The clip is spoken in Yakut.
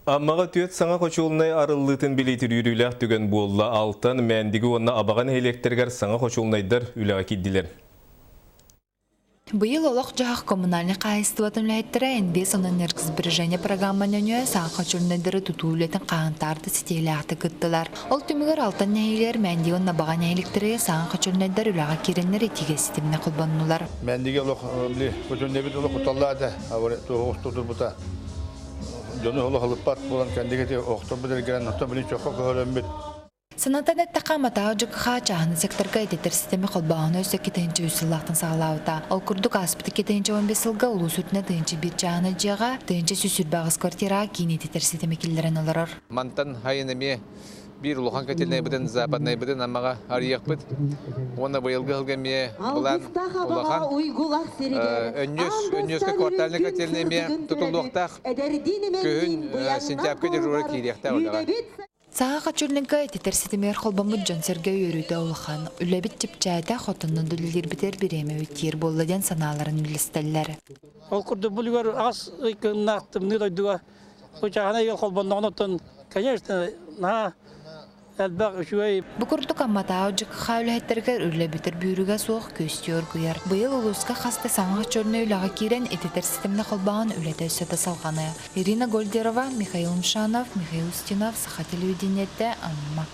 Аммаҕа түөрт саҥа хочуолунай арыллыытын билиитир үөрүүлээх түгэн буолла. Алтан, Мээндиги уонна Абаҕа нэһилиэктэригэр саҥа хочуолунайдар үлэҕэ киирдилэр. Быйыл олох-дьаһах коммунальнай хаһаайыстыбатын үлэһиттэрэ Инвестэнергосбережение программа нөҥүө саҥа хочуолунайдары тутуу үлэтин хаһантаарда ситиһиилээхтик ыыттылар. Ол түмүгэр Алтан нэһилиэгэр Мээндиги уонна Абаҕа нэһилиэктэригэр саҥа хочуолунайдар үлэҕэ киирэннэр итиигэ ситимнэ холбоннулар. Мээндиги олох били хочуолунайбыт олох кутталлаах этэ. Туоһу устутурбута. Дьону олох ылыппат буолан кэнники охторбут эргэрэн оттон билин чоххо көһөрөммүт. Санатан эттэххэ, Матаа ЖКХ чааһынай секторга ититэр системи холбооһуна өссө 2 сыллаахтан саҕалаабыта. Ол курдук, ааспыт 2015 сылга улуус үрдүнэн 1001 чааһынай дьиэҕэ, 1128 квартираҕа киин ититэр ситими киллэрэн олорор. Мантан хайын эмиэ биир улахан котельнайбытын, западнайбытын Аммаҕа арыйыахпыт. Уонна быйылгы сылга эмиэ былаан улахан. Өнньүөс, Өнньүөскэ квартальнай котельнай эмиэ тутуллуохтаах. Күһүн сентябрьга дежура киириэхтээх үлэҕэ. Саха Кочурника ититэр ситимигэр холбоммут дьон-сэргэ үөрүүтэ улахан. Үлэбит чэпчээтэ, хотоннон үлэлиирбитигэр бириэмэбит тиийэр буолла диэн санааларын үллэстэллэр. Ол курдук бу үлүгэр аҕыс ый кыһыннаах тымныы дойдуга бу чааһынай ыал холбонноҕуна оттон, конечно, наһаа элбэх үчүгэй. Бу курдук Амматааҕы ЖКХ үлэһиттэригэр үлэ бүтэр бүүрүгэ суох күөстүү оргуйар. Быйыл улууска хас да саҥа чорнай үлэҕэ киирэн ититэр ситимнэ холбоон үлэтэ өссө да салҕаныа. Ирина Гольдерова, Михаил Мшанов, Михаил Устинов, Саха телевидениетэ, Амма.